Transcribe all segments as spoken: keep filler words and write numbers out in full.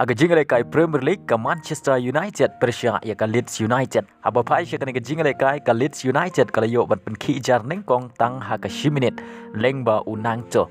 Ha ka jingïalehkai Premier League, ka Manchester United pyrshah ïa ka Leeds United. Haba phai sha kane ka jingïalehkai, ka Leeds United ka la ïoh ban pynkhih jar nyngkong tang ha ka shi minit lyngba u Gnonto.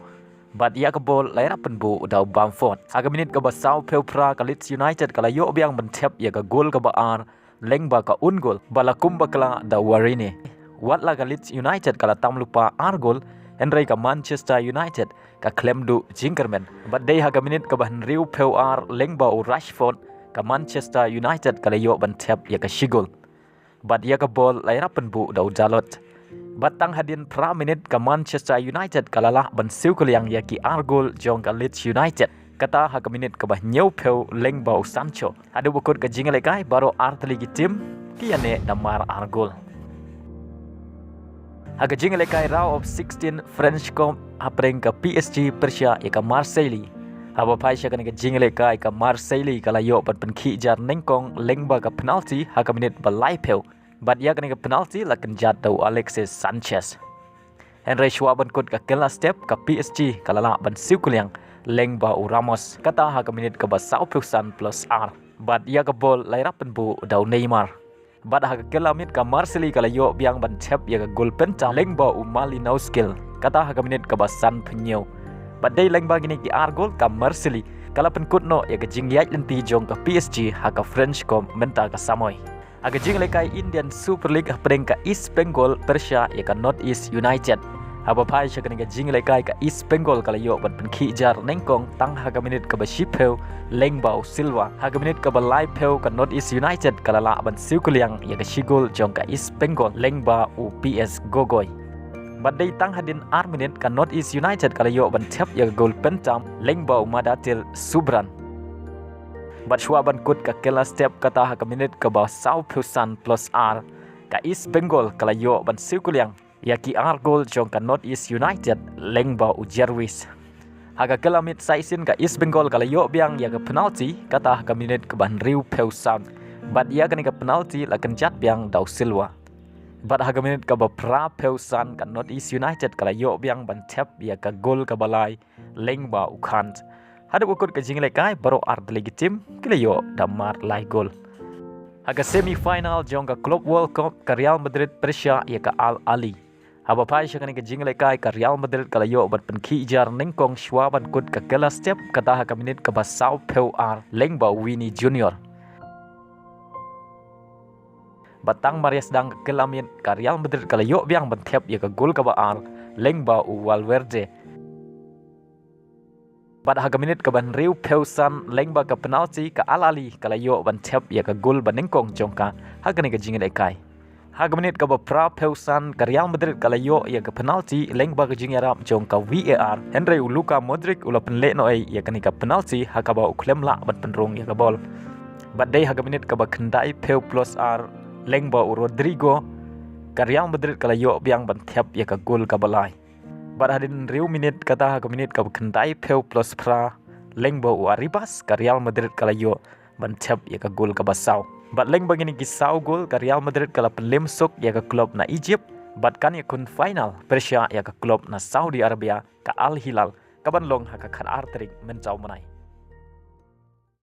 Bad ïa ka bol la ïarap pynbuh da u Bamford. Ha ka minit kaba sawphew phra, ka Leeds United ka la ïoh biang ban thep ïa ka gol kaba ar lyngba ka own goal ba la kum bakla da u Warine. Wat la ka Leeds United ka la tam lypa ar gol, hynrei ka Manchester United ka khlem duh jingkyrmen. Bad dei ha ka minit kaba hynriewphew ar lyngba u Rashford, ka Manchester United ka la ïoh ban thep ïa ka shi gol. Bad ïa ka bol la ïarap pynbuh da u Dalot. Bad tang hadien phra minit, ka Manchester United ka la lah ban siew kylliang ïa ki ar gol jong ka Leeds United. Kata ha ka minit kaba hynñiewphew lyngba u Sancho. Haduh ba kut ka jingïalehkai, baroh artylli ki team ki ïaneh namar ar gol. Ha ka jingïalehkai round of sixteen French Cup, hapdeng ka P S G pyrshah ïa ka Marseille. Haba phai sha kane ka jingïalehkai, ka Marseille ka la ïoh ban pynkhih jar nyngkong lyngba ka penalty ha ka minit ba laiphew. Bad ïa kane ka penalty la kynjat da u Alexis Sanchez. Hynrei shuwa ban kut ka kylla step, ka P S G ka la lah ban siew kylliang lyngba u Ramos. Kata ha ka minit kaba sawphew san plus ar. Bad ïa ka bol la ïarap pynbuh da u Neymar. Bad ha ka kylla miet, ka Marseille ka la ïoh biang ban thep ïa ka gol pyntam lyngba u Malinowski. Kata ha ka minit kaba sanphew hynñiew. Bad dei lyngba kine ki ar gol, ka Marseille ka la pynkut noh ïa ka jingïaid lynti jong ka P S G ha ka French Cup mynta ka samoi. Ha ka jingïalehkai Indian Super League, hapdeng ka East Bengal pyrshah ïa ka North East United. Haba phai sha kane ka jingïalehkai, ka East Bengal ka la ïoh ban pynkhih jar nyngkong tang ha ka minit kaba shiphew lyngba u Silva. Ha ka minit kaba laiphew, ka North East United ka la lah ban siew kylliang ïa ka shi gol jong ka East Bengal lyngba u P S Gogoi. Bad dei tang hadien ar minit, ka North East United ka la ïoh ban thep ïa ka gol pyntam lyngba u Mudathir Subran. Bad shuwa ban kut ka kylla step, kata ha ka minit kaba sawphew san plus ar, ka East Bengal ka la ïoh ban siew kylliang ïa ki ar gol jong ka North East United lyngba u Jarvis. Ha ka kylla miet sa shisien, ka East Bengal ka la ïoh biang ïa ka penalty, kata ha ka minit kaba hynriewphew san. Bad ïa kane ka penalty la kynjat biang da u Silva. Bad ha ka minit kaba phraphew san, ka North East United ka la ïoh biang ban thep ïa ka gol kaba lai lyngba u Khan. Haduh ba kut ka jingïalehkai, baroh artylli ki team ki la ïoh da mar lai gol. Ha ka semi final jong ka Club World Cup, ka Real Madrid pyrshah ïa ka Al Ahly. Haba phai sha kane ka jingïalehkai, ka Real Madrid ka la ïoh ban pynkhih jar nyngkong shuwa ban kut ka kylla step, kata ha ka minit kaba sawphew ar lyngba u Vini Junior. Bad tang mar ïa sdang ka kylla miet, ka Real Madrid ka la ïoh biang ban thep ïa ka gol kaba ar lyngba u Valverde. Bad ha ka minit kaba hynriewphew san lyngba ka penalty, ka Al Ahly ka la ïoh ban thep ïa ka gol ba nyngkong jong ka ha kane ka jingïalehkai. Ha ka minit kaba phraphew san, ka Real Madrid ka la ïoh ïa ka penalty lyngba ka jingïarap jong ka V A R. Hynrei u Luka Modric u la pynleh noh ei ïa kane ka penalty ha kaba u khlem lah ban pynrung ïa ka bol. Bad dei ha ka minit kaba khyndaiphew plus ar lyngba u Rodrygo, ka Real Madrid ka la ïoh biang ban thep ïa ka gol kaba lai. Bad hadien hynriew minit, kata ha ka minit kaba khyndaiphew plus phra lyngba u Arribas, ka Real Madrid ka la ïoh ban thep ïa ka gol kaba saw. Bad lyngba kine ki saw gol, ka Real Madrid ka la pynlem suk ïa ka club na Egypt bad kan ïakhun final pyrshah ïa ka club na Saudi Arabia, ka Al Hilal, kaban long ha ka khatar tarik mynta u bnai.